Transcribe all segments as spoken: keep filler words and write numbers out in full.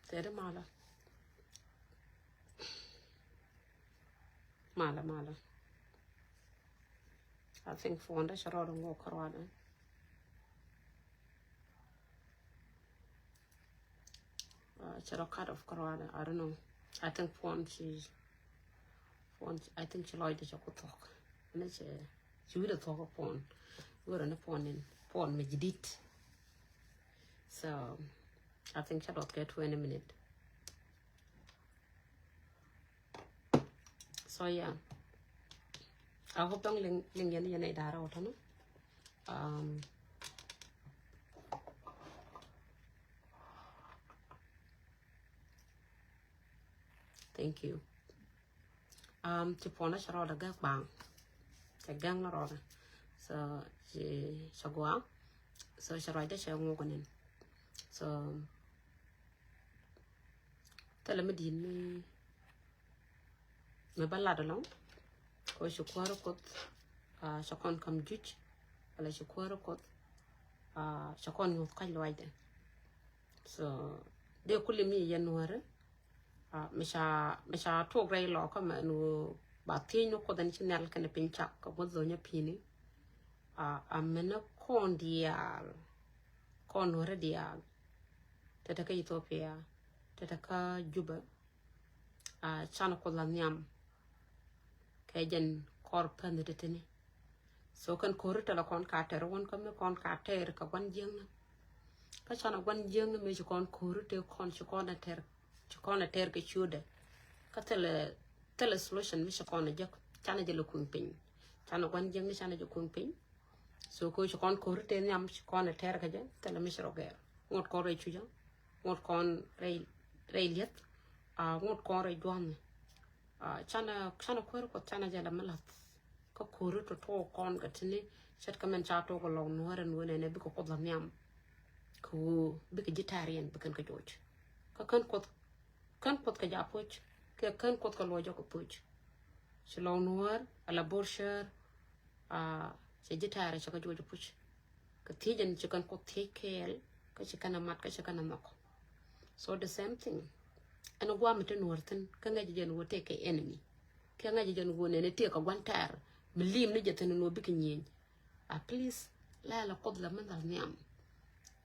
Tɛri malä. Malä, malä. I think phone dä cɛ rɔɔdɛ ŋuɔk kärɔadɛ. Uh, cɛ rɔ cut off kärɔadɛ. I don't know. I think phone ci, phone, I think ci lɔcdɛ cɛ ku thuɔ̱k. Ni cɛ, ci wi̱dɛ thuɔ̱k phone. Wurɛ ni phone in. Phone mi jidit. So, I think cɛ duɔth kɛ twenty minute. So yeah, I hope dɔŋ liŋ, liŋ yɛn, yɛn i̱ da̱rä wä tɔnɔ. Um, thank you. Um, ci puɔnä cɛ rɔɔdɛ gäk baŋ. Cɛ gäk ni rɔɔdɛ. So ci, cɛ gua. So cɛ rɔɔdɛ cɛ ŋuɔk nin. So thilɛ mi di̱i̱t mi, mi bä lat ɛlɔ̱ŋ. Kɛ ci kuäärä Kuoth, ah, cɛ kɔn ka̱m juc, wala ci kuäärä Kuoth, ah, cɛ kɔn nyuɔ̱th kɔ̱a̱c lɔaacdɛ. So dee kuli mi yɛn Nuäärä, ah, mi ca, mi ca tuɔk rɛy lɔkä mɛ ɛn ɣöö ba thiec ni Kuoth ɛn ci nhial kɛnɛ piny cak kɛ gua̱th dhɔnyä pi̱i̱ni. Ah, a mɛnɛ kɔn diaal, kɔn Nuäärä diaal, te te kä Ethiopia, te te kä Juba, ah, canɛ Kuoth la nhiam kɛ jɛn kɔr pänh ti tini. So kɛn ko̱ri tɛlɛ kɔn ka tɛr wän kä mi kɔn ka tɛr kɛ gua̱n jiäkni. Kä canɛ gua̱n jiäkni mi ci kɔn ko̱ri te kɔn ci kɔn a tɛr, ci kɔn a tɛr kɛ ciötdɛ. Kä thilɛ, thilɛ solution mi ci kɔn a jek, canɛ jɛ lɛ kuŋ piny. Canɛ gua̱n jiäkni canɛ jɛ kuŋ piny. So kɛ ci kɔn ko̱ri te nhiam ci kɔn a tɛr kɛ jɛ, thilɛ mi ci rɔ gɛr. Ŋot kɔn rɛy cucä, ŋot kɔn rɛy, rɛy lieth, ah, ŋot kɔn rɛy juɔ̱ɔ̱ni. Ah, canɛ, canɛ kuäärä Kuɔth canɛ jɛ lɛ mi la̱th. Kä ko̱ri tɔ̱tɔ̱ kɔn kɛ tini ce̱tkɛ mɛn ca tok kɛ lɔk Nuäärä ni ɣöö nɛnɛ bikɛ Kuoth la nhiam. Kɛ ɣöö bikɛ ji̱ tɛ̈riɛn bikɛn kɛ joc. Kä kän Kuoth, kän Kuoth kɛ jaak puc, kɛ kän Kuoth kɛ luɔc jɔk kɛ puc. Ci lɔk Nuäär ala Bor cär, ah, cɛ ji̱ tɛ̈ri cɛ kɛ joc puc. Kɛ thiec ɛn ci kɛn Kuoth thiec kɛɛl, kä ci kɛn a mat, kä ci kɛn a nhɔk. So the same thing. Ɛn guam mi te Nuäär thi̱n, kä ŋäc jɛn ɣöö tëëkɛ enemy. Kä ŋäc jɛn ɣöö nɛnɛ tëëkɛ gua̱n tɛ̈r mi li̱m ni jɛ thi̱n ɛn ɣöö bikɛ nyieny. A please, lɛl a Kuoth la mi nhal nhiam.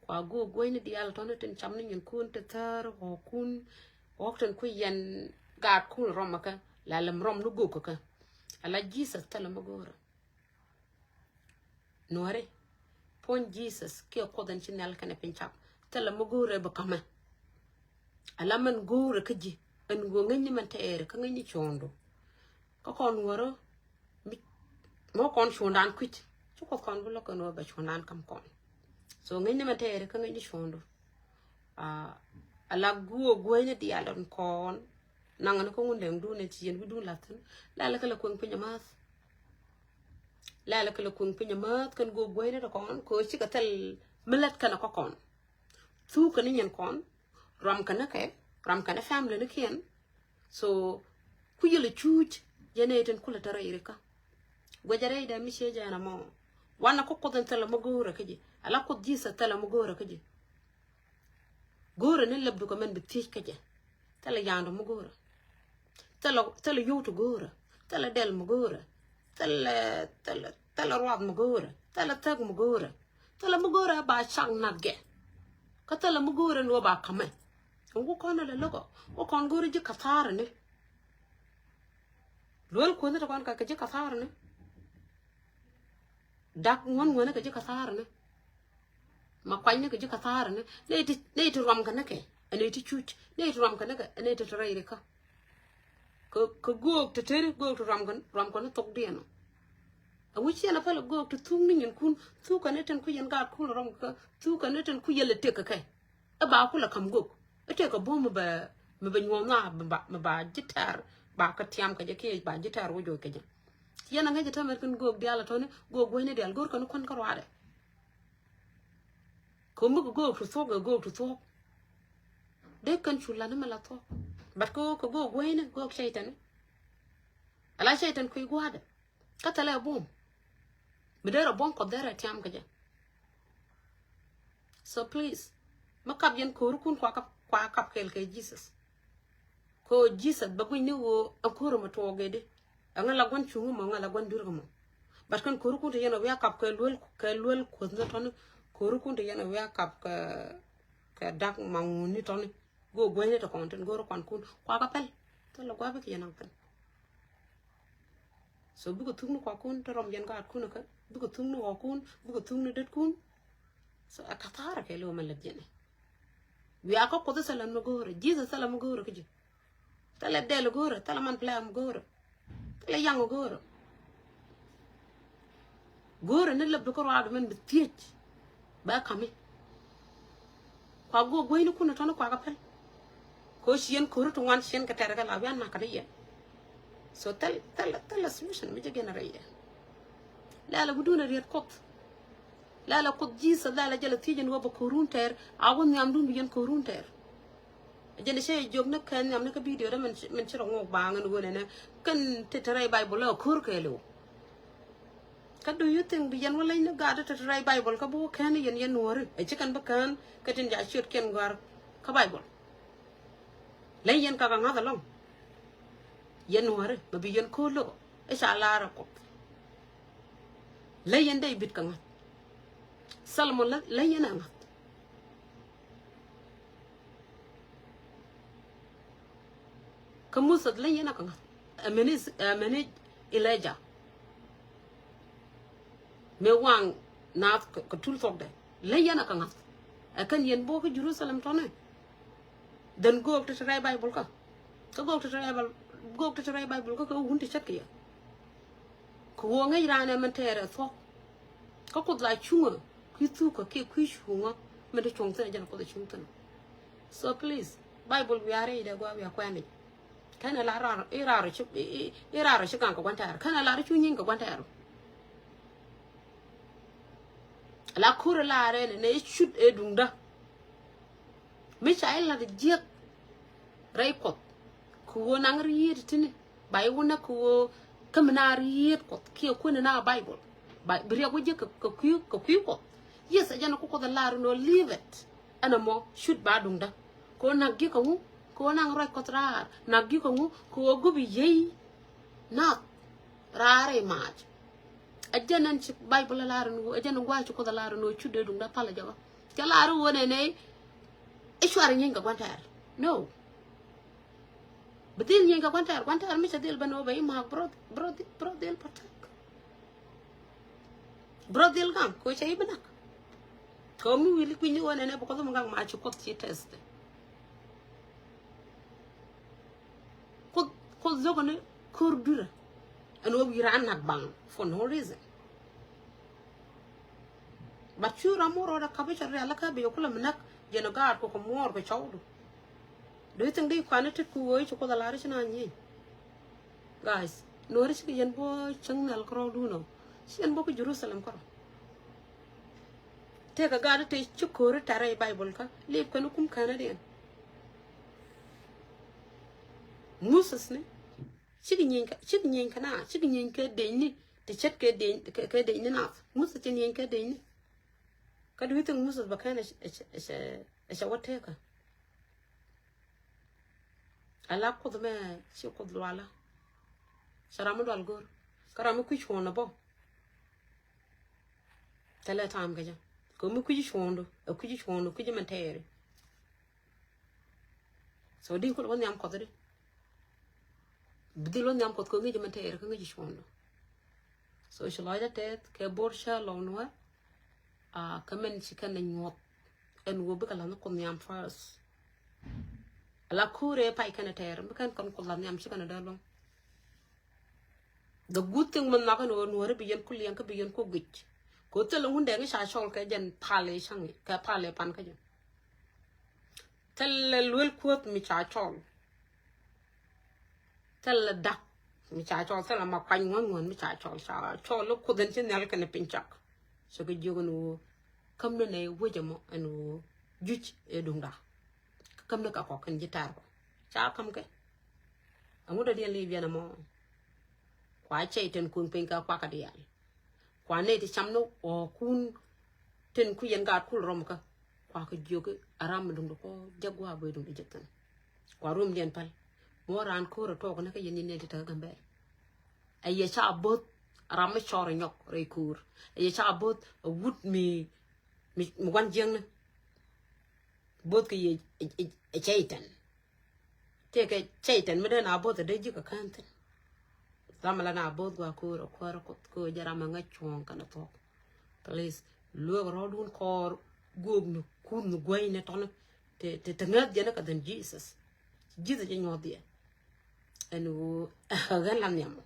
Kua go̱o̱k guäyni diaal tɔ̱ni tin cam ni nyinkun ti thäär ɣɔ̱ɔ̱kun. Ɣɔ̱ɔ̱k tin ku yɛn gaatkun rɔm kä, lɛl a mi rɔm ni go̱o̱k kä. Ala Jesus thilɛ mi go̱o̱rä. Nuäri, puɔ̱ny Jesus kiɛ Kuoth ɛn ci nhial kɛnɛ piny cak. Thilɛ mi go̱o̱rä bi ka̱mɛ. Ala mɛn go̱o̱rä kä ji̱ ɛn go̱o̱r ŋäcni mɛn tɛɛri kä ŋäcni cuɔ̱ɔ̱ŋdu. Kä kɔn Nuäärä mi, mɔ kɔn cuɔ̱ɔ̱ŋdan kui̱c. Ci Kuoth kɔn bi lo̱k kɛn ɣöö bɛ cuɔ̱ɔ̱ŋdan ka̱m kɔn. So ŋäcni mɛn tɛɛri kä ŋäcni cuɔ̱ɔ̱ŋdu. Ah, ala go̱o̱k guäyni diaal ɛn kɔn. Naŋ ni kä Ŋundɛŋdun ɛn ci yɛn wi̱cdun la̱thi̱n. Lɛl kɛ lɛ kueŋ piny amäth. Lɛl kɛ lɛ kueŋ piny amäth kɛn go̱o̱k guäyni ti kɔn kɛ ɣöö cikɛ thil mi lät kɛn kä kɔn. Thuk kɛn ni nyin kɔn, ram kɛn ni kɛ, ram kɛn ni family ni kiɛn. So ku yɛl cuuc yɛn ɛ tin kulɛ tɛ rɛy rikä. Guɛcɛ rɛy dɛ mi ciec ɛn amɔ. Wanɛ kä Kuoth in thilɛ mi go̱o̱rä kä ji̱. Ala Kuoth Jesus thilɛ mi go̱o̱rä kä ji̱. Go̱o̱rä ni lɛpdu kɛ mɛn bi thiec kä jɛ. Thilɛ ya̱a̱ŋdu mi go̱o̱rä. Thilɛ, thilɛ yio̱w ti go̱o̱rä. Thilɛ dɛl mi go̱o̱rä. Thilɛ, thilɛ, thilɛ ruath mi go̱o̱rä. Thilɛ thäk mi go̱o̱rä. Thilɛ mi go̱o̱rä ba cak nath gɛ. Kä thilɛ mi go̱o̱rä ni wä ba ka̱mɛ. Ɛn wä kɔn lɛ lɔkɔ. Wä kɔn go̱o̱rä ji̱ ka̱tha̱a̱rä ni. Luel kuänh ti kɔn ka kɛ ji̱ ka̱tha̱a̱rä ni. Dak ŋuän ŋuäni kɛ ji̱ ka̱tha̱a̱rä ni. Ma kuany ni kɛ ji̱ ka̱tha̱a̱rä ni. Nɛy ti, nɛy ti ruam kɛ ni kɛ. Nɛy ti cuc. Nɛy ti ruam kɛ ni kɛ. Nɛy ti ti rɛy rikä. Kɛ, kɛ göök ti teri, göök ti ruam kɛ, ruam kɛ ni thok diɛn ɔ. Ɛŋu ciɛn a pälɛ göök ti thuk ni nyinkun, thuk kɛ ni tin ku yɛn gaatkun ruam kɛ, thuk kɛ ni tin ku yɛl ɛ tëk kɛ kɛ. Ɛ ba kulɛ ka̱m göök. Ɛ tëk kɛ buɔ̱m mi bɛ, mi bɛ nyuɔ̱ɔ̱n na, mi ba, mi ba ji̱ tɛr, ba kä tiam kɛ jɛ kiɛ ba ji̱ tɛr wä joc kɛ jɛ. Yɛn a ŋäc ɛ täämɛ kɛn göök diaal ɛ tɔ̱ni, göök guäcni diaal, go̱o̱r kɛn kuän kä ruaadɛ. Kɛ mi kɛ göök ti thuɔ̱k, kɛ göök ti thuɔ̱k. Dee kɛn cu lat ni mɛ la thuɔ̱k. But kɛ, kɛ göök guäcni, göök cɛy-tan. Ala cɛy-tan kui̱ gua̱a̱dɛ. Kä thilɛ buɔ̱m. Mi derɛ buɔ̱m Kuɔth derɛ tiam kɛ jɛ. So please, mi kap yɛn ko̱rikun kua kap, kua kap kɛɛl kɛ Jesus. Ko Jesus bɛ guic ni ɣöö ɛn ko̱r ɛmɔ tuɔɔk gɛ di. Ɛŋa la gua̱n cuŋ ɛmɔ, ɛŋa la gua̱n dui̱r ɛmɔ. But kɛn ko̱rikun ti yɛn ɛ wi̱i̱ a kap kɛ luel, kɛ luel Kuoth ni tɔni. Ko̱rikun ti yɛn ɛ wi̱i̱ a kap kɛ, kɛ dak maŋun ni tɔni. Go̱o̱r guäcni ti kɔn tin go̱o̱r kuankun kua kɛ pɛl. Thilɛ gua̱a̱p bikɛ yɛn a pɛl. So bikɛ thuk ni kuakun ti rɔm yɛn gaatkun kä, bikɛ thuk ni ɣɔkun, bikɛ thuk ni detkun. So ɛ ka̱thaarä kɛ lo̱o̱ mɛ lät jɛn ɛ. Wiaa kä Kuoth thilɛ mi go̱o̱rä, Jesus thilɛ mi go̱o̱rä kä ji̱. Thilɛ dɛl go̱o̱rä, thilɛ man plɛk mi go̱o̱rä. Thilɛ yaŋ go̱o̱rä. Go̱o̱rä ni lɛp dukä ruaadu mɛn bi thiec. Bɛ kami. Kua go̱o̱r guäcnikun tɔni kua kɛ pɛl. Ko ciɛn ko̱ri ti ŋuan ciɛn kɛ tɛr kɛ la wian nak kɛ ni yɛn. So thil, thil, thil solution mi jɛ gɛn a rɛy dɛ. Lɛl a wi̱dun a riet Kuoth. Lɛl a Kuoth Jesus, lɛl a jɛl a thiec ɛn ɣöö bɛ ko̱run tɛr, a wä nhiamdun bi yɛn ko̱run tɛr. Jɛn cɛ jiök ni kɛn nhiam ni kä video dä min ci, min ci rɔ ŋok baŋ ɛn ɣöö nɛnɛ kɛn ti te rɛy Bible ɛ ko̱r kɛɛliw. Kä do you think bi yɛn wä leny ni gaat ti te rɛy Bible kä bi wä kään ni yɛn yɛn nuɔ̱ɔ̱ri? Ɛ ci kɛn bi kään kä tin ja ciötkiɛn gɔ̱a̱r kä Bible. Leny yɛn ka kɛ ŋa̱th ɛlɔ̱ŋ. Yɛn nuɔ̱ɔ̱ri bɛ bi yɛn ko̱o̱r lo̱k ɛ ca laar ɛ Kuoth. Leny yɛn David kɛ ŋa̱th. Solomon leny yɛn ɛ ŋa̱th. Kä Muthɛ leny yɛn a kɛ ŋa̱th. Ɛ meni, ɛ meni Elijah. Mëë waŋ naath kɛ, kɛ tul thuɔkdɛ. Leny yɛn a kɛ ŋa̱th. Ɛ kɛn yɛn bo̱o̱k kä Jerusalem tɔ̱nɛ. Then go̱o̱k te te rɛy Bible kä. Kä go̱o̱k te te rɛy Bible, go̱o̱k te te rɛy Bible kä kɛ wun te ce̱tkɛ yɛ. Kɛ ɣöö ŋäc raan ɛ mɛn tɛɛrɛ thuɔ̱k. Kä Kuoth la cuŋä kui̱ thukä kiɛ kui̱ cuŋä. Mɛn te cuŋ thi̱n ɛ jɛn Kuoth ɛ cuŋ thi̱n. So please, Bible wiaa rɛy dɛ gua̱a̱ wiaa kuɛ̈ni. Kɛn ɛ la raar, i̱ raar ci, i̱, i̱, i̱ raar ci gaŋ kɛ gua̱n tɛɛr. Kɛn ɛ la ri cu nyieny kɛ gua̱n tɛɛr. La ko̱r ɛ la rɛn ɛ nɛ i̱ cut ɛ duŋdä. Mi ca i̱ lat jiäk rɛy Kuɔth. Kɛ ɣöö naŋ riet tini. Ba i̱ wä näk kɛ ɣöö kä mi na riet Kuɔth kiɛ kuäni na Bible. Ba bi riɛk wä jiäk kɛ, kɛ kui̱, kɛ kui̱ Kuɔth. Yes, ɛ jɛn ɛ ku Kuoth ɛ lar ni ɣöö leave it. Ɛn ɛmɔ cut ba duŋdä. Kɛ ɣöö nak ji̱ kɛ ŋu, kɛ ɣöö naŋ ruac Kuɔth raar. Nak ji̱ kɛ ŋu, kɛ ɣöö gup i̱ yiey. Nath raar i̱ mac. Ɛ jɛn ɛn ci Bible ɛ lar ni ɣöö, ɛ jɛn ɛn gua̱a̱c ci Kuoth ɛ lar ni ɣöö cut dee duŋdä pal ɛ jɛ ɣä. Cɛ lar ɣöö nɛnɛ i̱ cuarɛ nyieny kɛ gua̱n tɛɛr. No. Bi dhil nyieny kɛ gua̱n tɛɛr, gua̱n tɛɛr mi cɛ dhil ben ɣöö bɛ i̱ ma̱a̱k bro, bro, bro dhil protect. Bro dhil gaŋ kɛ ɣöö cɛ i̱ bi nak. Kɛ ɣöö mi wi̱i̱ li kui̱ny ni ɣöö nɛnɛ bi Kuoth mi gaŋ mac ci Kuoth ci test. Kuoth, Kuoth dhokɛ ni ko̱r dui̱rä. Ɛn ɣöö wi̱i̱ raan nak baŋ for no reason. But cu ram wä rɔɔdɛ ka̱p i̱ cɛ rialikä bi yɛ kulɛ mi näk jɛn ɛ gaat kɛ kɛ muɔɔr kɛ cɔwdu. Do you think di kuan i̱ tet ku ɣöö i̱ ci Kuoth ɛ la̱r i̱ ci na nyieny? Guys, nuɔ̱ɔ̱ri cikɛ yɛn bä cäŋ nhial kärɔ̱dun ɔ. Ci yɛn bä kä Jerusalem kärɔ̱. Tëëkɛ gaat i̱ te ci ko̱ri tɛrɛ i̱ Bible kä lip kɛn i̱ kum känädiɛn. Moses ni cikɛ nyieny kä, cikɛ nyieny kä na, cikɛ nyieny kɛ deny ni. Ti ce̱tkɛ deny, kɛ, kɛ deny ni nath. Moses ci nyieny kɛ deny ni. Kä do you think Moses bɛ kɛn ɛ cɛ, ɛ cɛ, ɛ cɛ wä tëëkä? Ala Kuoth mɛ ci Kuoth lualä. Cɛ ram mi dual go̱r. Kä ram mi kui̱ cuɔ̱ɔ̱ŋ nɛ bä. Thilɛ ta̱a̱m kɛ jɛ. Kɛ mi kui̱ cuɔ̱ɔ̱ŋdu, ɛ kui̱ cuɔ̱ɔ̱ŋdu, kui̱ mɛn tɛɛri. So di kul wä nhiam Kuɔth di. Bi dhil wä nhiam Kuɔth kɛ ŋi̱c mɛn tɛɛri kä ŋi̱c cuɔ̱ɔ̱ŋdu. So ci lɔcdä tɛth kɛ bo̱r cä lɔŋ ni wä. Aa, kä mɛn ci kɛn ɛ nyuɔth. Ɛn ɣöö bikɛ la̱th ni Kuoth nhiam first. Ala ko̱rɛ pay kɛn ɛ tɛɛr mi kɛn kɛn Kuoth la̱th nhiam ci kɛn ɛ dee luäŋ. The good thing mi nhɔk ɛn ɣöö nuɔ̱ɔ̱ri bi yɛn ku liɛŋ kä bi yɛn ku guic. Kɛ ɣöö thilɛ ŋun dɛŋ i̱ ca cɔl kɛ jɛn pal i̱ cäŋ i̱ kɛ pal i̱ pan kä jɛn. Thilɛ luel Kuɔth mi ca cɔl. Thilɛ dak mi ca cɔl, thilɛ ma kuany ŋuɔ̱n ŋuɔ̱n mi ca cɔl, ca cɔl i̱ Kuoth in ci nhial kɛnɛ piny cak. Cɛ kɛ jiök ɛn ɣöö käm ni nɛy wec ɛmɔ ɛn ɣöö juc ɛ duŋda. Kä käm ni ka kɔk kɛn ji̱ tɛɛr kɔ. Ca käm kɛ. Ɛŋu dɔ̱diɛn li̱i̱p yɛn ɛmɔ? Kua cɛy tin kuŋ piny kä kuakä diaal. Kua nɛy ti cam ni ɣɔ̱ɔ̱kun tin ku yɛn gaat kul rɔm kä. Kua kɛ jiök a ram mi duŋdu kɔ jek gua boi duŋdu jek thin. Kua rum diɛn pal. Muɔ raan ko̱r a tuɔk ni kä yɛn yɛn ti te kä Gambɛl. A yɛ ca bo̱th a ram mi cɔr a nyɔk rɛy ko̱r. A yɛ ca bo̱th a wut mi mi mi guan jiäkni. Bo̱th kɛ yɛ ɛ cɛy tɛn. Tëëkɛ cɛy tɛn mi dee na bo̱th a dee ji̱ kɛ kään thin. Ram ala na bo̱th gua ko̱r a kuäär a kuoth ko̱r jɛ ram a ŋäc cuɔ̱ɔ̱ŋ kɛn a thuɔ̱k. Please lueek rɔɔdun kɔɔr guɔk ni kun ni guey ni tɔni. Te te te ŋäth jɛ ni kɛ dhin Jesus. Jesus jɛ nyuɔth yɛ. Ɛn ɣöö ɣän la nhiam mɔ.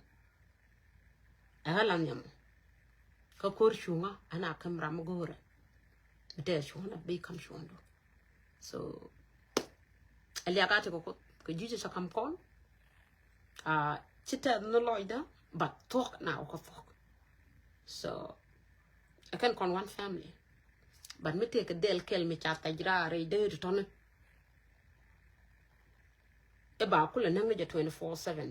Ɛ ɣän la nhiam mɔ. Kä ko̱r cuŋä ɛn a käm ram mi go̱o̱rɛ. Bi tɛɛr cuŋä bi kam cuŋdu. So ɛ liak a ti kɛ kuoth kɛ ji̱ cɛ kam kɔn. Ci tɛth ni lɔcdä but thuɔk na wä kä thuɔk. So ɛ kɛn kɔn one family. But mi tëëkɛ dɛl kɛl mi ca thɛc raar rɛy dee ti tɔni. I̱ ba kulɛ näk ni jɛ twenty four seven.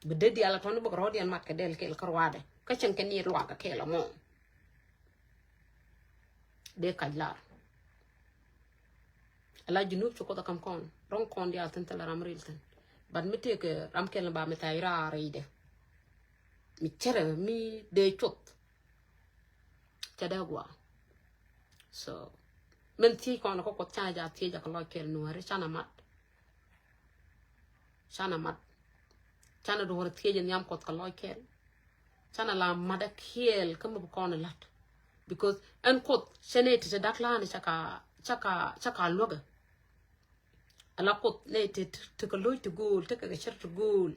Bi dee diaal a tɔni bäk rɔɔdiɛn mat kɛ dɛl kɛl kä ruaadɛ kä cɛn kɛ ni luakä kɛl a mɔ. Dee kac lar. Ala Junub ci kuoth a kam kɔn rɔŋ kɔn diaal thin thilɛ ram ril thin. But mi tëëkɛ ram kɛl ba mi thɛc raar rɛydɛ. Mi cärɛ mi dee cuth. Cɛ dee gua. So min thiec kɔn kä kuoth canɛ ja thiec a kɛ lɔc kɛl nuɔri canɛ mat. Canɛ mat. Canɛ duɔr thiec a nhiam kuoth kɛ lɔc kɛl. Canɛ la mat a kiɛl kä mi bi kɔn lat. Because ɛn kuoth cɛ nɛ ti ti dak la̱a̱ni caka caka caka luäkä. Ala kuoth nɛ ti ti kɛ lo̱c ti go̱o̱l ti kɛ kɛ cär ti go̱o̱l.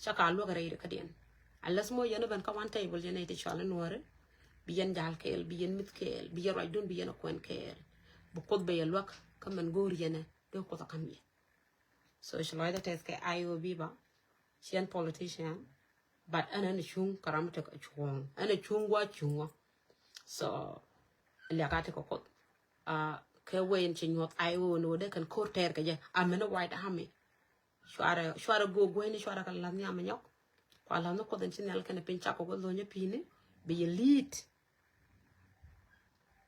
Caka luäkä rɛy ri kädiɛn. Unless mɔ yɛn ben kä one table yɛn nɛ ti cual in nuɔri. Bi yɛn jal kɛɛl bi yɛn mith kɛɛl bi yɛn ruacdun bi yɛn a kuɛn kɛɛl. Bi kuoth bɛ yɛ luäk kä mɛn go̱o̱r yɛn ɛ dee kuoth a kam yɛ. So ci lɔcdä tɛth kɛ I O B ba. Ci ɛn politician. But ɛn ɛn cuŋ kɛ ram tek a cuɔ̱ɔ̱ŋ ɛn a cuŋ gua cuŋ wä. So liaka tek a kuoth. Kɛ wee in ci nyuɔth I O ni wä dee kɛn ko̱r tɛɛr kɛ jɛ a mɛn a White Army. Cuarɛ cuarɛ go̱o̱k gueyni cuarɛ kɛ lath nhiam a nyɔk. Kua lath ni kuoth in ci nhial kɛn a piny cak kɛ wä dhonyä pi̱i̱ni bi yɛ li̱i̱t.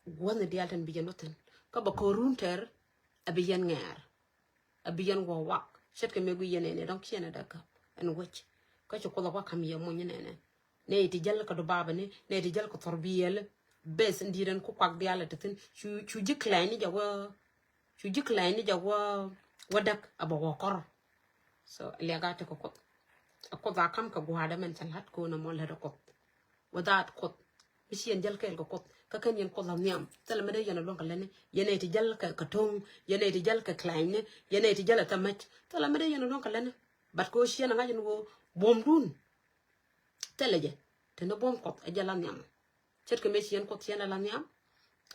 Guäthni diaal tin bi yɛn wä thin kä bɛ ko̱r run tɛr. A bi yɛn ŋɛɛr a bi yɛn guɔ wak ce̱tkɛ mëë gui yɛn ɛnɛ dɔ̱ŋ ciɛn a däk käp ɛn wec. Kä ci kuoth a wak ka̱m yɛ muny ɛnɛnɛ. Nɛ iti jäl kɛ du babani nɛ iti jäl kɛ thɔr biɛli. Beth in di̱i̱t ɛn ku kuak diaal a ti thin cu cu ji̱ kɛlɛny ni jɛ wä. Cu ji̱ kɛlɛny ni jɛ wä wä däk a bɛ wä kɔr. So liak a ti kɛ kuoth. A kuoth a kam kɛ gua̱a̱dɛ mɛn cɛ la̱t ko̱n a mɔ lät a kuoth. Without kuoth mi ci yɛn jäl kɛɛl kɛ kuoth kä kɛn yɛn kuoth a nhiam. Thilɛ mi dee yɛn a luäŋ kɛ lätni yɛn a ti jäl kɛ kɛ to̱ŋ. Yɛn a ti jäl kɛ kɛlɛnyni yɛn a ti jäl a thämäc. Thilɛ mi dee yɛn a luäŋ kɛ lätni. But kɛ ɣöö ci yɛn a ŋa̱c ɛn ɣöö buɔ̱mdun. Thilɛ jɛ teni buɔ̱m kuɔth ɛ jɛ la nhiam. Ce̱tkɛ mëë ci yɛn kuɔth ci yɛn ɛ la nhiam.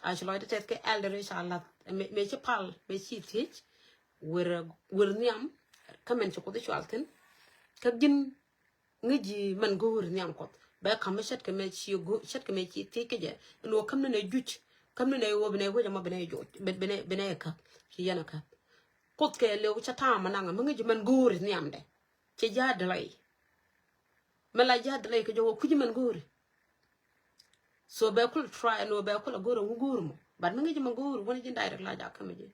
A ci lɔcdä tɛth kɛ ɛldɛri ca lath mëë ci pal mëë ci thiec. Wer wer nhiam. Kä mɛn ci kuoth i̱ cual thi̱n. Kä ji̱n ŋäc ji̱ mɛn go̱o̱ri nhiam kuɔth bɛ ka̱m mi ce̱tkɛ mëë ci go̱o̱ ce̱tkɛ mëë ci thiec kä jɛ. Ɛn ɣöö käm ni nɛ juc käm ni nɛ ɣöö bi nɛ wec ɛmɔ bi nɛ joc bi nɛ bi nɛ käp. Ci yɛn ɛ käp. Kuoth kɛ lëw cä ta̱a̱m anaŋ mi ŋäc ji̱ mɛn go̱o̱ri nhiamdɛ. Cɛ ja̱a̱t däläy. Mɛ la ja̱a̱t däläy kɛ jɔwä kui̱c mɛn go̱o̱ri. So bɛ kul try ɛn ɣöö bɛ kul a go̱o̱r ɛŋu go̱o̱r mɔ. But mi ŋäc ji̱ mɛn go̱o̱ri wänä ji̱n direct la jakä mi ji̱.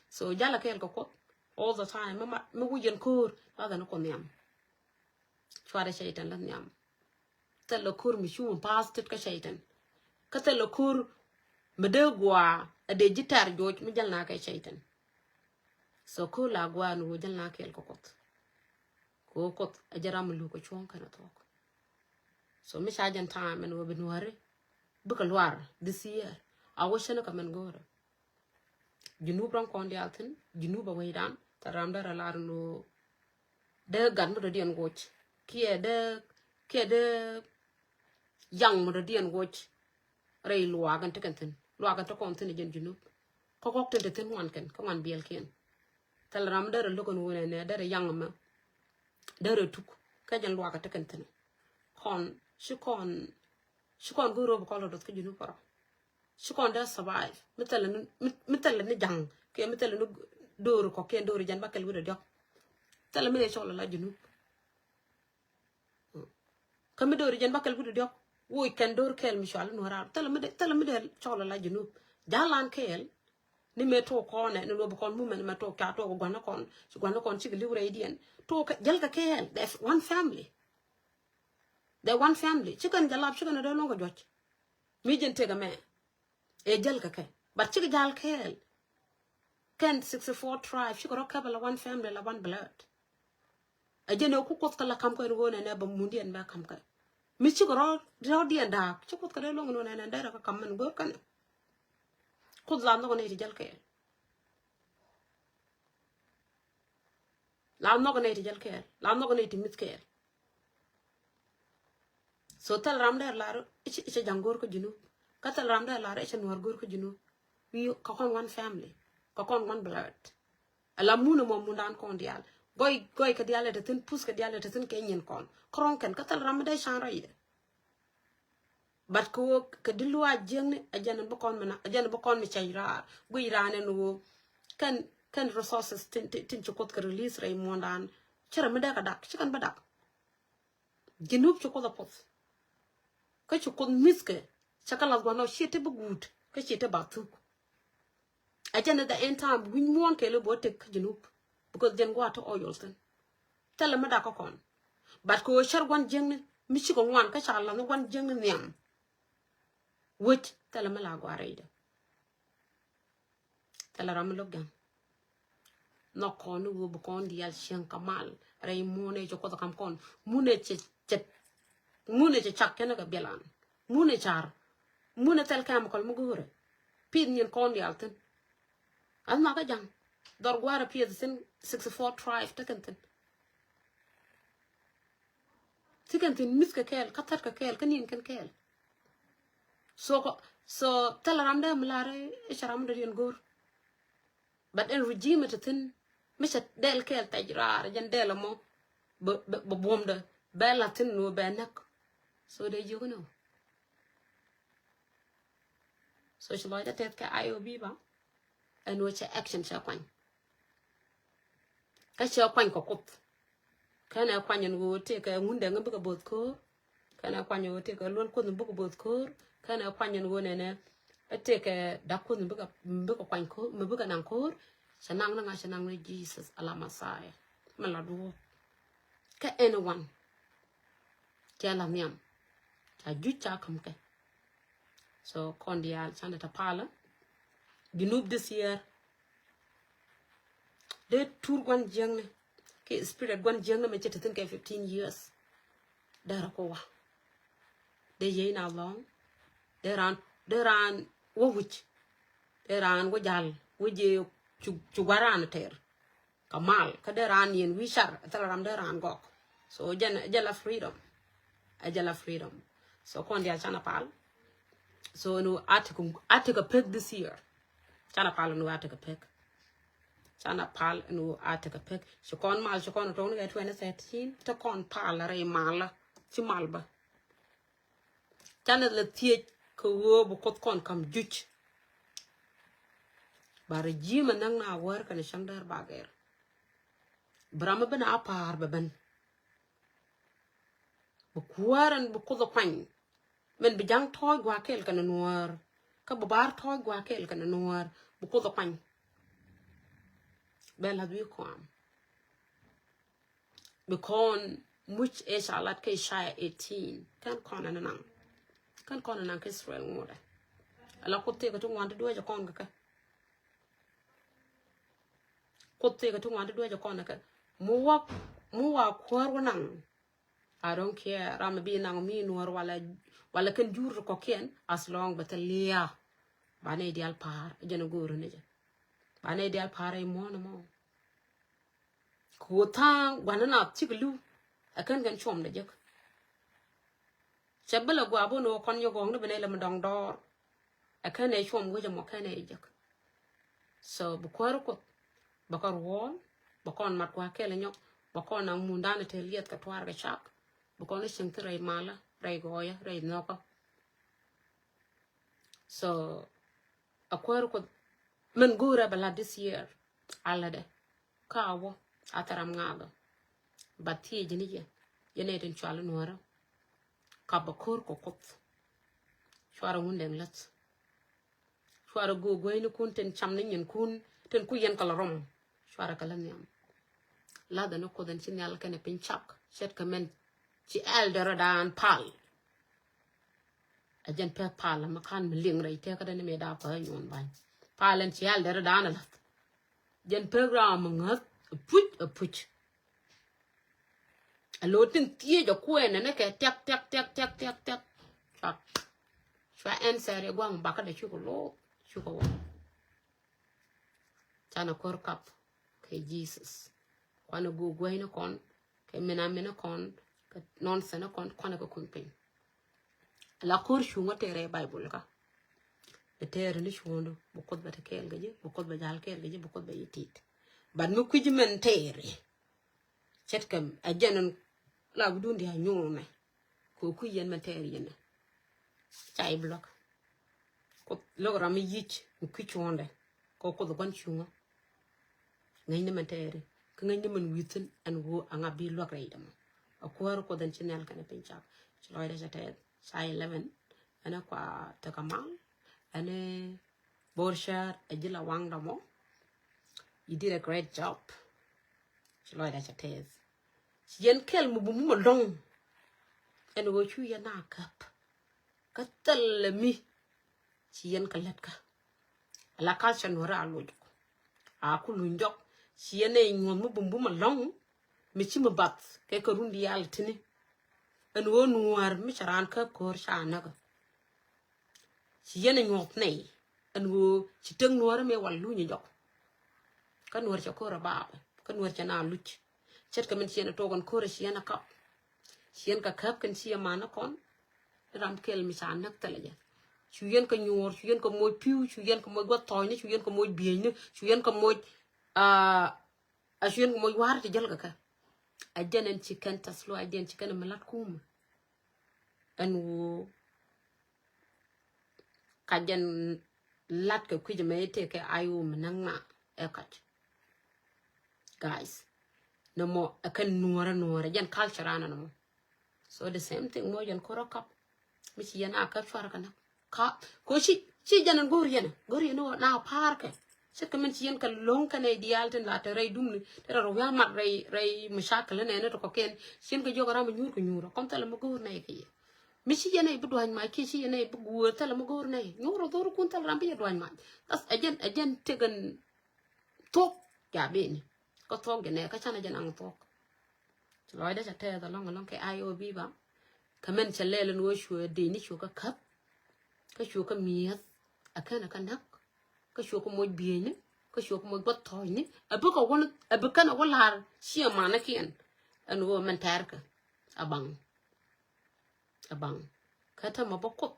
So jalä kɛɛl kɛ kuɔth all the time mi ma mi wi̱c yɛn ko̱o̱r la dhɛn kuɔth nhiam. Cuarɛ cɛy-tan la nhiam. Thilɛ ko̱r mi cuŋ pa̱a̱th tet kä cɛy-tan. Kä thilɛ ko̱r mi dee gua̱a̱ a dee ji̱ tɛ̈r joc mi jäl na kɛ cɛy-tan. So ko̱r la gua̱a̱ ni wä jäl na kɛɛl kɛ kuɔth. Kɛ wä kuɔth a jɛ ram mi luk kɛ cuɔ̱ŋ kɛn a thuɔ̱k. So mi ca jɛn ta̱a̱ mɛn wä bi nuäri bikɛ luar this year. A wä cäni kɛ mɛn go̱o̱rä. Junub rɔ̱ŋ kɔn diaal thi̱n Junub a wecdan thil ram dee rɛ lar ni wä. Dee gat mi dɔ̱diɛn woc kiɛ dee kiɛ dee yaŋ mi dɔ̱diɛn woc. Rɛy luaak in tekɛn thi̱n luaak in tekɔn thi̱n jɛn Junub. Kä kɔk tin te thi̱n ŋuan kɛn kä ŋuan biɛlkiɛn. Thil ram derɛ lo̱k ɛn wen ɛnɛ derɛ yaŋ ɛmɛ. Derɛ tuk kä jɛn luaak in tekɛn thi̱n. Kɔn ci kɔn ci kɔn go̱o̱r rop kɔn lɔ doth kä Junub kɔrɔ. Ci kɔn dee survive mi thilɛ ni mi thilɛ ni ja̱ŋ kiɛ mi thilɛ ni do̱r kɔkiɛn do̱r jɛn ba kɛl wi̱dɛ diɔ̱k. Thilɛ mi dee cɔl ala Junub. Kä mi do̱r jɛn ba kɛl wi̱dɛ diɔ̱k woc kɛn do̱r kɛɛl mi cual inuɔ̱ raar thilɛ mi dee thilɛ mi dee cɔl ala Junub. Ja̱lan kɛɛl. Ni mëë tok kɔn ɛ ni luɔp kɔn mumɛn mɛ tok ca tok gua̱n kɔn ci gua̱n kɔn cikɛ li̱w rɛydiɛn. Tok jäl kɛ kɛɛl. They're one family. They're one family. Cikɛn jalap cikɛn a dee luɔ̱ŋ kɛ juɔc. Mi jɛn tekɛ mɛ. Ɛ jäl kɛ kɛ. But cikɛ jal kɛɛl. Kɛn sixty-four tribe cikɛ rɔ kɛp a la one family la one blood. A jɛn ɛ ku Kuoth kɛ la kam kɛ ni ɣöö nɛnɛ bɛ mundiɛn bɛ kam kɛ. Mi cikɛ rɔ rɔ diɛn daak ci Kuoth kɛ dee luɔ̱ŋ ni ɣöö nɛnɛ dee rɛ kɛ kam mɛn go̱o̱r kɛn. Kuoth la nhɔk nɛy ti jäl kɛɛl. La nhɔk nɛy ti jäl kɛɛl. La nhɔk nɛy ti mith kɛɛl. So thil ram dee lar i̱ cɛ ja̱ŋ go̱o̱r kä Junub. Kä thil ram dee lar i̱ cɛ nuɔr go̱o̱r kä Junub. Wi̱i̱ kä kɔn one family. Kä kɔn one blood. Ala mun ɛmɔ mundan kɔn diaal. Gɔy gɔy kɛ diaal ɛ te thi̱n, puth kɛ diaal ɛ te thi̱n kɛ nyin kɔn. Kärɔ̱ŋ kɛn kä thil ram mi dee can rɛydɛ. But kɛ ɣöö kɛ di luaac jiäkni a jɛn bi kɔn mi na a jɛn bi kɔn mi cɛc raar. Guic raan ɛn ɣöö kɛn kɛn resources tin tin ci Kuoth kɛ release rɛy muɔ̱ɔ̱ndan. Ci ram mi dee kɛ dak ci kɛn bi dak. Junub ci Kuoth a puth. Kä ci Kuoth mith kɛ cɛ kɛ lath gua̱n ɔ ciɛ ti bi guut kä ciɛ ti ba thuk. A jɛn at the end time wi̱ny muɔ̱ɔ̱n kɛɛl i̱ bɛ wä tëk kä Junub. Because jɛn gua̱a̱ ti oil thi̱n. Thilɛ mi dak kä kɔn. But kɛ ɣöö cär gua̱n jiäkni mi cikɛ ŋuan kä ca lath ni gua̱n jiäkni nhiam. Wec thilɛ mi la gua̱a̱r rɛydɛ. Thilɛ ram mi lo̱k ga̱ŋ. Nhɔk kɔn ni ɣöö bi kɔn diaal cieŋ kɛ mal rɛy muɔ̱ɔ̱n ëë ci Kuoth kam kɔn. Mun ëë cɛ cɛ mun ëë cɛ cak kɛn kɛ biɛlan. Mun ëë car. Mun ëë thil chemical mi go̱o̱rɛ. Pi̱th nyin kɔn diaal thi̱n. Ath nhɔk kä ja̱ŋ. Dhɔr gua̱a̱rɛ pi̱eth thi̱n sixty-four tribe tekɛn thi̱n. Tekɛn thi̱n mi̱th kɛ kɛɛl kä thät kɛ kɛɛl kä ni̱n kɛn kɛɛl. So kɔ so thilɛ ram dee mi lar i̱ cɛ ram dee riɛn go̱o̱r. But ɛn regime ti thi̱n mi cɛ dɛl kɛɛl thɛc raar jɛn dɛl ɛmɔ bɛ bɛ buɔ̱mdɛ bɛ la̱th thi̱n ni wä bɛ näk. So dee jiök ni wä. So ci lɔcdä tɛth kɛ I O B ba ɛn wä cɛ action cɛ kuany. Kä cɛ kuany kɛ Kuoth. Kɛnɛ kuany ɛn ɣöö tëëkɛ Ŋundɛŋ bikɛ bo̱o̱th ko̱o̱r. Kɛnɛ kuany ɛn ɣöö tëëkɛ Luɔl Kuoth bikɛ bo̱o̱th ko̱o̱r. Kɛnɛ kuany ɛn ɣöö nɛnɛ tëëkɛ Dak Kuoth bikɛ bikɛ kuany ko̱o̱r mi bikɛ naŋ ko̱o̱r. Cɛ naŋ ni ŋa? Cɛ naŋ ni Jesus ala Messiah. Mi la duɔ̱ɔ̱p. Kä anyone cɛ la nhiam ca juc ca ka̱m kɛ. So kɔn diaal canɛ ta palä. Junub this year dee tur gua̱n jiäkni. Kɛ spirit gua̱n jiäkni mɛ cɛ te thi̱n kɛ fifteen years. Dee rɔ kɔ wa. Dee yey na lɔ̱ŋ. Dee raan dee raan wä wi̱c. Dee raan wä jal wä jee cu cu gua̱n raan tɛr. Kɛ mal kä dee raan niɛn wi̱i̱ car thilɛ ram dee raan gɔk. So jɛn jɛ la freedom. Ɛ jɛ la freedom. So kɔn diaal canɛ pal. So ɛn ɣöö a tekɛ a tekɛ pek this year. Canɛ pal ɛn ɣöö a tekɛ pek. Canɛ pal ɛn ɣöö a tekɛ pek. Ci kɔn mal ci kɔn tɔ̱ŋ ni kɛ twenty thirteen te kɔn pal rɛy malä ci mal bä. Canɛ lɛ thiec kɛ ɣöö bi Kuoth kɔn ka̱m juc. Ba regime näk na wäär kɛnɛ cäŋ däär ba gɛr. Bi ram mi ben a pa̱a̱r bɛ ben. Bi kuäär ɛn bi Kuoth ɛ kuany. Min bi ja̱ŋ tɔ̱ɔ̱c gua̱a̱ kɛɛl kɛnɛ nuäär. Kä bi ba̱a̱r tɔ̱ɔ̱c gua̱a̱ kɛɛl kɛnɛ nuäär bi Kuoth ɛ kuany. Bɛ la̱th wi̱i̱ kɔam. Bi kɔn muc ëë ca lat kä Isaiah eighteen. Kɛn kɔn ɛn naŋ. Kɛn kɔn ɛn naŋ kä Israel ŋuɔ̱tdɛ. Ala Kuoth tëëkɛ ti ŋuan ti dueecɛ kɔn kɛ kɛ. Kuoth tëëkɛ ti ŋuan ti dueecɛ kɔn kɛ kɛ. Mi wä mi wä kuäär wä naŋ. I don't care ram mi bi naŋ mi nuɔ̱ɔ̱r wala wala kɛn jur ti kɔ̱kiɛn as long bɛ thil lia̱a̱. Ba nɛy diaal pa̱a̱r jɛn a go̱o̱r ni jɛ. Ba nɛy diaal pa̱a̱r i̱ muɔ̱ɔ̱n ɛmɔ. Kɛ ɣöö tha̱a̱ŋ gua̱n ni naath cikɛ li̱w. Ɛ kɛn kɛn cuɔmdɛ jek. Cɛ bi lɛ gua̱a̱ bä ni ɣöö kɔn nyɔk ɣɔ̱ɔ̱ŋni bi nɛy lɛ mi dɔ̱ŋ dɔɔr. Ɛ kɛn ɛ cuɔm wec ɛmɔ kɛn ɛ jek. So bi kuäär Kuoth bɛ kɔn ruɔ̱ɔ̱l bɛ kɔn mat gua̱a̱ kɛl ɛ nyɔk bɛ kɔn naŋ mundan ɛ te liɛth kɛ tuaar kɛ cak. Bɛ kɔn ɛ cieŋ thi rɛy malä rɛy gɔɔyä rɛy nhɔkä. So a kuäär Kuoth min go̱o̱rɛ bɛ la this year. A lätdɛ ka a wä a thil ram ŋa̱a̱thä. Ba thiec ni yɛ yɛ nɛy tin cual nuäärä. Ka bɛ ko̱r kɛ Kuoth. Cuarɛ Ŋundɛŋ läth. Cuarɛ go̱o̱k guäynikun tin cam ni nyinkun tin ku yɛn kɛ lɛ rɔm. Cuarɛ kɛ lä nhiam. Lathɛ ni Kuoth in ci nhial kɛnɛ piny cak ce̱tkɛ mɛn ci ɛldɛrdan pal. Ɛ jɛn pek pal mi kan mi liŋ rɛy tëkädɛ ni mi dap kɛ nyuɔn bany. Pal in ci ɛldɛrdan ɛ lath. Jɛn pek ram mi ŋäth ɛ puc ɛ puc. A lo̱o̱ tin thiec a kuɛɛnɛ ni kɛ tiak tiak tiak tiak tiak tiak. Cua, cua ɛn sɛr i̱ gua̱a̱ŋ bakä dɛ cukɛ lo̱o̱ cukɛ wä. Canɛ ko̱r kap kɛ Jesus. Kuanɛ go̱o̱k guäyni kɔn kɛ min a min kɔn kɛ nonsense kɔn kuanɛ kɛ kuny piny. La ko̱r cuŋä tɛɛrɛ Baibul kä. Bɛ tɛɛrɛ ni cuŋädu bɛ Kuoth bɛ te kɛɛl kɛ ji̱, bɛ Kuoth bɛ jal kɛɛl kɛ ji̱, bɛ Kuoth bɛ yi tit. But mi kui̱ci min tɛɛrɛ. Ce̱tkɛ a jɛn in la bi duun di a nyuunɛ. Kɛ kui̱ yɛn mɛ tɛɛr yɛn. Ca i̱ bi luäk. Kuoth lo̱k ram mi yic mi kui̱ cuɔ̱ɔ̱ndɛ. Kɛ Kuoth gua̱n cuŋä. Ŋäcni mɛ tɛɛri kä ŋäcni mɛ wi̱thin ɛn ɣöö aŋa bi luäk rɛy dämɔ. A kuäär Kuoth ɛn ci nhial kɛnɛ piny cak. Ci lɔcdɛ cɛ tɛth. Ca eleven. Ɛn kua tekɛ mal. Ɛn Bor Shar ɛ ji̱ la waŋdä mɔ. You did a great job. Ci lɔcdä cɛ tɛth. Ci yɛn kɛl mi bum mi mɔ lɔŋ. Ɛn ɣöö cu yɛn a käp. Kä thilɛ mi ci yɛn kɛ lät kä. Ala culture Nuäärä a loc jɔk. A ku luny jɔk. Ci yɛn ɛ nyuɔ̱th mi bum bum a lɔŋ. Mi ci mi bath kɛ kɛ run diaal tini. Ɛn ɣöö Nuäär mi cɛ raan käp ko̱r ca näk. Ci yɛn ɛ nyuɔth nɛy ɛn ɣöö ci tek Nuäärä mëë wal luny jɔk. Kä Nuäär cɛ ko̱r a baapɛ kä Nuäär cɛ na luc. Ce̱tkɛ min ci yɛn ɛ tok ɛn ko̱r ci yɛn ɛ kap. Ci yɛn kɛ käp kɛn ci yɛ man ɛ kɔn. Ni ram kɛl mi ca näk thilɛ jɛ. Cu yɛn kɛ nyuɔr, cu yɛn kɛ moc pi̱w, cu yɛn kɛ moc gua̱th thɔɔcni, cu yɛn kɛ moc bieyni, cu yɛn kɛ moc, ah, a cu yɛn kɛ moc wa̱r ti jäl kɛ kɛ. A jɛn ɛn ci kɛn tɛth luaacdiɛn ci kɛn ɛ mi la̱t kumä. Ɛn ɣöö ka jɛn lat kɛ kui̱c mɛ i̱ tëëkɛ I O mi näk ŋa ɛ kac. Guys, nɛ mɔ ɛ kɛn Nuäärä Nuäärä jɛn culture anɛ nɛ mɔ. So the same thing mɔ jɛn ko̱r ɔ kap. Mi ci yɛn a käp cuarɛ kɛ näk. Ka ko ci, ci jɛn ɛn go̱o̱r yɛn, go̱o̱r yɛn wä na pa̱a̱r kɛ. Ce̱tkɛ min ci yɛn kɛ lo̱ŋ kɛnɛ diaal tin la te rɛy dumni, te rɛy rɔ wi̱i̱ a mat rɛy, rɛy mucakil nɛɛni ti kɔkiɛn. Ci yɛn kɛ jiök ram mi nyuur kɛ nyuur. Kɔm thilɛ mi go̱o̱r nɛy kɛ yɛ. Mi ci yɛn ɛ bi duany mac kiɛ ci yɛn ɛ bi guur thilɛ mi go̱o̱r nɛy. Nyuur ɔ dho̱r kun thilɛ ram bi yɛ duany mac. That's, ɛ jɛn, ɛ jɛn tekɛn thuɔ̱k ja bini. Kä thuɔ̱k jɛ nɛ kä canɛ jɛn aŋ thuɔ̱k. Ci lɔcdä cɛ tɛth alɔŋ alɔŋ kɛ I O B ba. Kä mɛn cɛ lɛl ɛn ɣöö cuɛ dec ni cuɛ kä käp. Kä cuɛ kä mi̱eth. A kɛnɛ kä näk. Kä cuɛ kä moc bieyni. Kä cuɛ kä moc gua̱th thɔɔcni. A bi kɛ wä, a bi kɛnɛ wä la̱r ciɛ manäkiɛn. Ɛn ɣöö mɛn tɛ̈rkɛ a baŋ. A baŋ. Kä täämɛ bä Kuoth.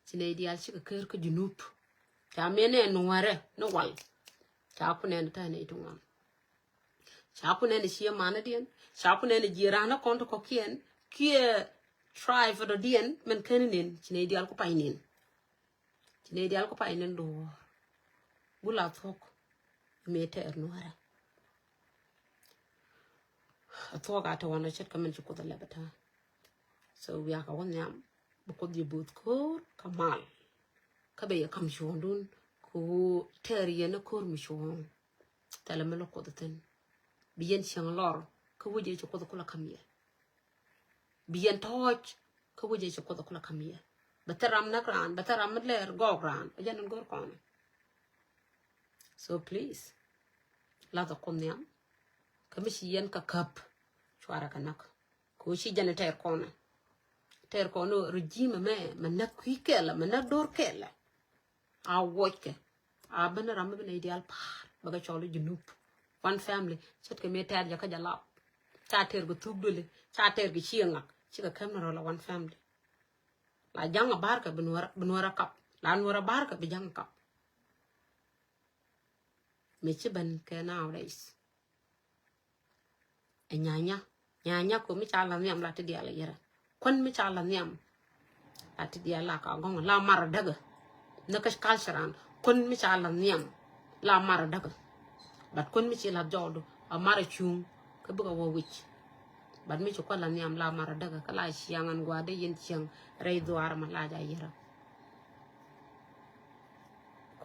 Ci nɛy diaal cikɛ ker kä Junub. Ca mëë nɛ Nuäärɛ ni wal. Ca ku nɛn tɛ̈ nɛy ti ŋuan. Ca ku nɛn ciɛ manädiɛn. Ca ku nɛn ji̱ raan ni kɔn ti kɔ̱kiɛn. Kiɛ tribe dɔ̱diɛn mɛn keni nin. Ci nɛy diaal ku pay nin. Ci nɛy diaal ku pay nin duɔ̱ɔ̱r. Gula thuɔ̱k. Mëë tɛɛr Nuäärɛ. A thuɔ̱k a te wanɔ ce̱tkɛ min ci Kuoth a lɛp a ta̱a̱. So wiakɛ wä nhiam bi Kuoth yɛ bo̱o̱th ko̱o̱r kä mal. Kä bɛ yɛ ka̱m cuɔ̱ɔ̱ŋdun kɛ ɣöö tɛɛr yɛn a ko̱o̱r mi cuɔ̱ɔ̱ŋ. Thilɛ mi lo̱k Kuoth thi̱n. Bi yɛn cieŋ lɔr kä wec yɛ ci Kuoth kulɛ ka̱m yɛ. Bi yɛn tɔ̱ɔ̱c kä wec yɛ ci Kuoth kulɛ ka̱m yɛ. Bɛ thil ram näk raan, bɛ thil ram mi lɛɛr gɔɔk raan, bɛ jɛn in go̱r kɔnɛ. So please, lathɛ Kuoth nhiam. Kä mi ci yɛn kɛ käp cuarɛ kɛ näk. Kɛ ɣöö ci jɛn tɛɛr kɔnɛ. Tɛɛr kɔnɛ regime mɛ, mɛ näk kui̱ kɛɛlɛ, mɛ näk do̱r kɛɛlɛ. A wuɔckɛ. A ben ram mi bi nɛy diaal pa̱a̱r bɛ kɛ cɔl i̱ Junub. One family ce̱tkɛ mëë tɛɛr jɛ kä jɛ lap. Ca tɛɛr kɛ thuk doli, ca tɛɛr kɛ cieŋ ŋak, cikɛ käm ni rɔl a one family. La ja̱ŋ a ba̱a̱r kɛ bi Nuäärä, bi Nuäärä kap. La Nuäärä ba̱a̱r kɛ bi ja̱ŋ a kap. Mëë ci ben kɛ nowadays. Ɛ nyanya, nyanya ko mi ca la̱th nhiam la ti diaal a yɛrɛ. Kuän mi ca la̱th nhiam la ti diaal la ka gɔŋ la mar a dägä. Ni kä culture an kuän mi ca la̱th nhiam la mar a dägä. But kuän mi ci la̱th jɔɔdu a mar a cuŋ kä bikɛ wä wi̱c. But mi ci kuän la̱th nhiam la mar a dägä kä la ciaŋ an gua̱a̱r dee yɛn ciaŋ rɛy dhuaar ma la ja yɛrɛ.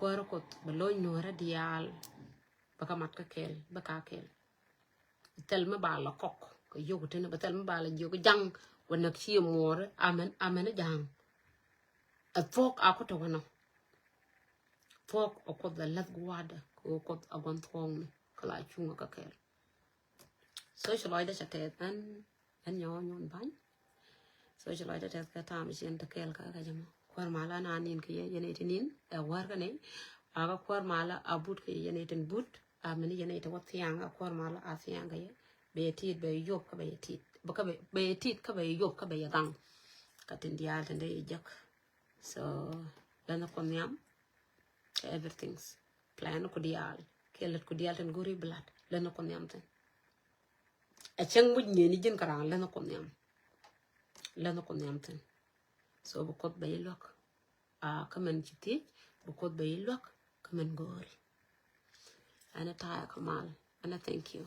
Kuäär Kuoth bɛ lo̱ny nuɔ̱ɔ̱rä diaal. Bɛ kä mat kä kɛl, bɛ kä kɛl. Thil mi ba la kɔk kɛ yio̱k tin, bɛ thil mi ba la jiök ja̱ŋ wä näk ci muɔɔri. Amɛn, amɛn ja̱ŋ. Ɛ thuɔ̱k a kutɛ wä nɔ. Thuɔ̱k ɛ Kuoth ɛ läth gua̱a̱dɛ kɛ ɣöö Kuoth ɛ gua̱n thuɔ̱ɔ̱ŋni kɛ la cuŋä kä kɛl. So ci lɔcdä cɛ tɛth ɛn, ɛn nyɔɔ nyɔn ba̱ny. So ci lɔcdä tɛth kɛ tam ci ɛn te kɛl kä kɛ jɛ mɔ. Kuäär malä na nin kɛ yɛ, yɛn iti nin ɛ wäär kä nɛy. A kä kuäär malä a but kɛ yɛ, yɛn iti but. A mini yɛn iti wä thiaŋ, a kuäär malä a thiaŋ kɛ yɛ. Bɛ yɛ tit bɛ yɛ yop kä bɛ yɛ tit, bɛ kä bɛ, bɛ yɛ tit kä bɛ yɛ yop kä bɛ yɛ gaŋ. Kä tin diaal tin dee yɛ jek. So lɛn Kuoth nhiam kɛ everything. Plan ku diaal kɛ lät ku diaal tin go̱ri blood, lɛn Kuoth nhiam thin. Ɛ cäŋ muc ŋi̱eeni ji̱n käraŋ, lɛn Kuoth nhiam. Lɛn Kuoth nhiam thin. So bi Kuoth bɛ yi luäk. A kä mɛn ci thiec, bi Kuoth bɛ yi luäk kä mɛn go̱o̱ri. Ɛn a ta̱a̱ kä mal, ɛn a thank you.